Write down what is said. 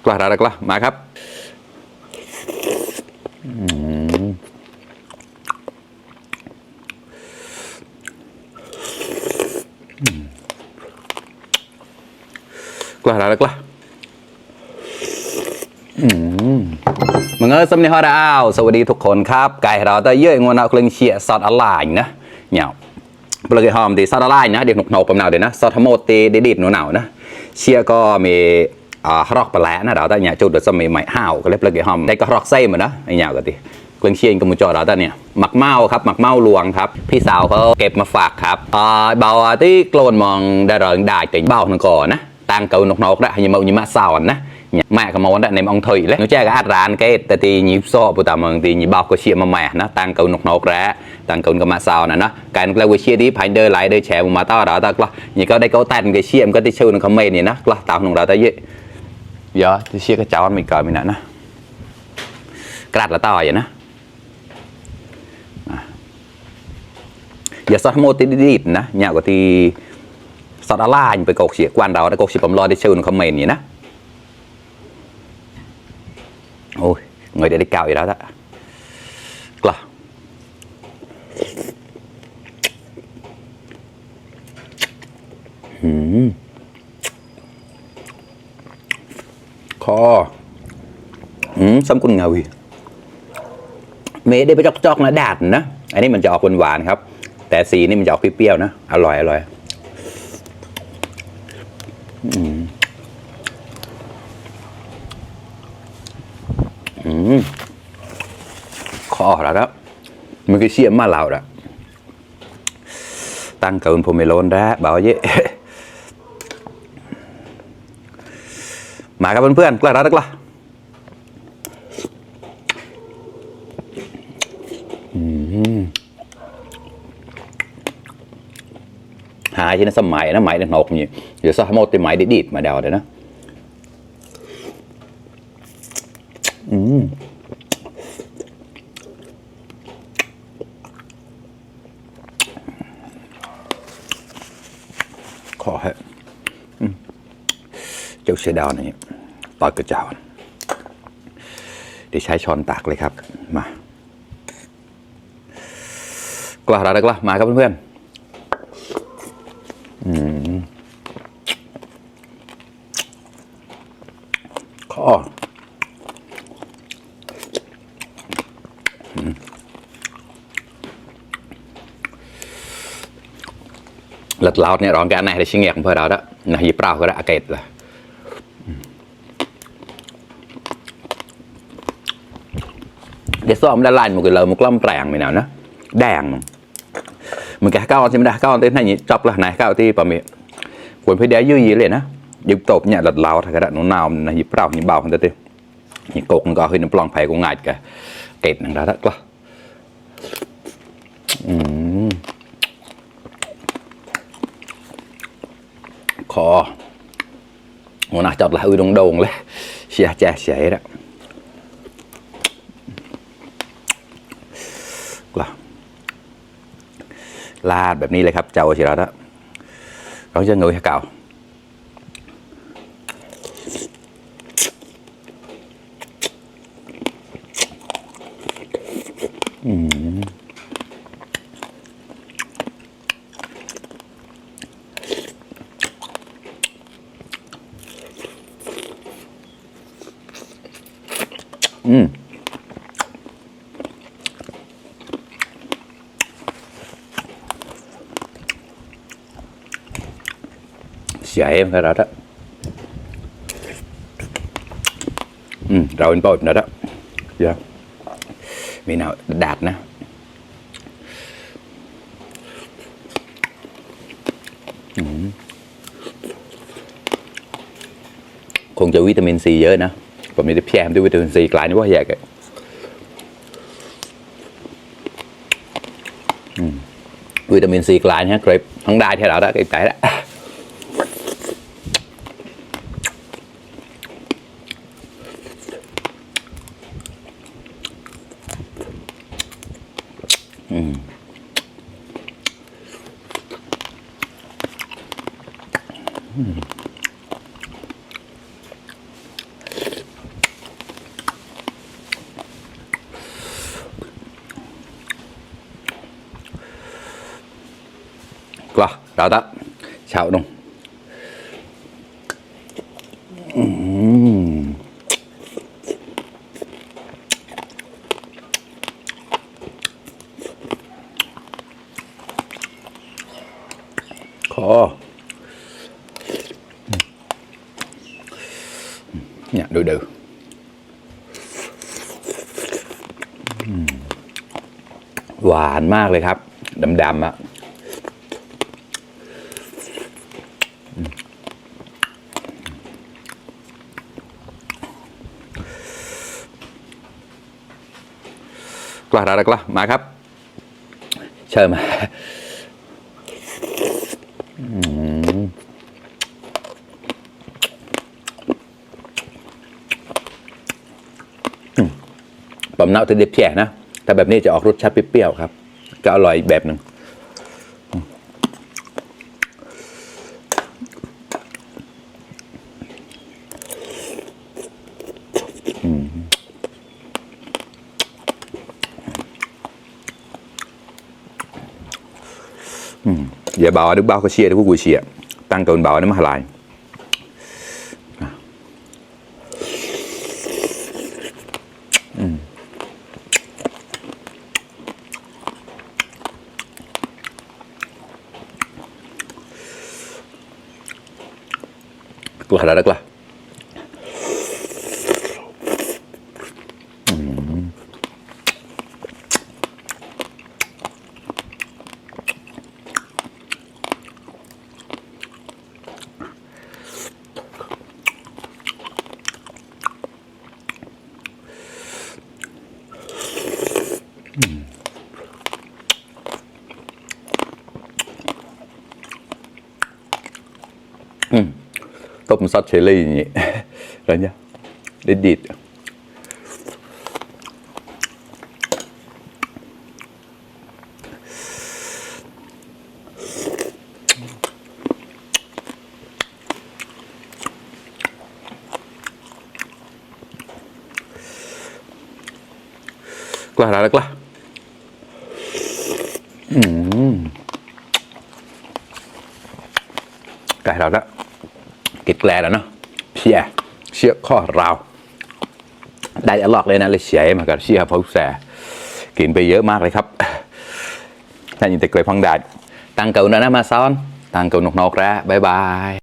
กล้าได้กล้ามาครับกล้าได้กล้ามึงสำเนียงฮอดาวสวัสดีทุกคนครับไก่เราจะเยอะงวนเอาเครื่องเชียร์ซอสอะไรนะเนี่ยเปลือกหอมดีซอสอะไรนะเดี๋ยวหนกๆผมหนาวเดี๋ยวนะซอสทั้งหมดตีดิดๆหนาวนะเชียร์ก็มีรอกปลานะเราแต่เนี่ยจุดเดือดสมัยใหม่ห้าวก็เรียกเปลือกหอมได้ก็รอกไส้เหมือนนะไอ้เนี่ยก็ดีเครื่องเชียร์ก็มุจอเราแต่เนี่ยหมักเมาครับหมักเมาลวงครับพี่สาวเขาเก็บมาฝากครับเบาที่โกลนมองได้เริงได้แต่เบาหนึ่งก่อนนะตั้งเกาหนกๆได้ยังมาสาวนะแม่ก็มองได้ในมองถอยเลยนึกแจ้ก็อัดร้านก็แต่ตีหยิบโซ่ปุตตะมึงตีหยิบเบาก็เชียร์มาแม่นะตั้งเกาหนกๆแล้วตั้งเกาก็มาสาวนะการเราเชียร์ที่ผ่านเดินไหลเดินแฉมาต่อเราแต่ก็นี่ก็ได้เขาแต่งก็เชียร์ก็ได้ชื่อในคอมเมนต์นี่นะก็ตามของเราแต่เยอะเยอะที่เชียร์ก็เจ้ามันไม่เกิดไม่นะกระดาษละต่ออย่างนะอย่าซอสโมติดิดนะเนี่ยก็ที่ซอสอะไรไปกอกเสียกวนเราได้กอกเสียผมรอได้ชื่อในคอมเมนต์นี่นะโอ้ยเงยได้เก่าอยู่แล้วละกล้าคอซ้ำกุนเงาอีเมย์ได้ไปจอกๆนะดาดนะอันนี้มันจะออกหวานๆครับแต่สีนี่มันจะออกเปรี้ยวๆนะอร่อยคอแล้วมันก็เชี่ยมาเหล่าละตั้งเกินผมไม่ล้นได้บ่าวเยอะมาครับเพื่อนๆกล้ารักล่ะหาที่นั่นสมัยนะไหมเด็กนกนี่เดี๋ยวซะหมดที่ไหมดิดมาเดาเดี๋ยวนะขอให้เจ้าเสือดาวนี่ตอดกระเจ้าเดี๋ยวใช้ช้อนตักเลยครับมากล้าได้กล้ามาครับเพื่อนๆขอหลัดเล้าเนี่ยร้องกันไหนได้ชิงเงียบเพื่อเราแล้วนะหยิบเปล่าก็ได้อาเกตเลยเดี๋ยวซ้อมละลายมันก็เลยมันกล้ำแปลงไปหน่อยนะแดงมันแกก้าวที่ไม่ได้ก้าวที่ไหนนี่จับละไหนก้าวที่ประมีควรไปได้ยืดเลยนะยิบตบเนี่ยหลัดเล้าถ้ากระดาษนุ่นาวนะหยิบเปล่าหยิบเบาคนเดียวหยิบกมันก็ขึ้นน้ำปลองไผ่ก็ง่ายแกเกตนั่งได้แล้วก็คอหัวหน้าจับละดงเลยเสียแจ๊เสียแล้วลาดแบบนี้เลยครับเจ้าชิระเราจะเงยให้เก่าเสียเองก็แล้วเราเป็นปอดนะเยอะมีหนาวดาดนะคงจะวิตามินซีเยอะนะผมมีแต่แพมด้วยวิตามินซีกลายนี่ว่าใหญ่กันวิตามินซีกลายเนี่ยเกรบทั้งได้ที่เราได้เก็บใจแล้ว tao ta chảo đông khó nhặt đu đừหวานมากเลยครับดำๆอ่ะกล้าอะไรกล้ามาครับเชิญมาบะหมี่จะเด็ดแฉะนะแต่แบบนี้จะออกรสชาติเปรี้ยวๆครับก็อร่อยแบบหนึ่งอย่าเบาดึกเบาก็เชียร์ดึกกูเชียร์ตั้งตัวเบานี่มาหลายกลัวอะไรกลัวต้มซอสเชอรี่อย่างนี้อะไรเนี่ยดิดกล้าอะไรกล้าไก่เราละกิดแกลแล้วเนาะเชี่ยข้อเราได้อร่อยเลยนะเลยเชียมากับเชี่ยเพราะแสกินไปเยอะมากเลยครับถ้ายินแต่เกยพังดาดตั้งเก่านะมาซ้อนตั้งเก่านกนกแล้วบ๊ายบาย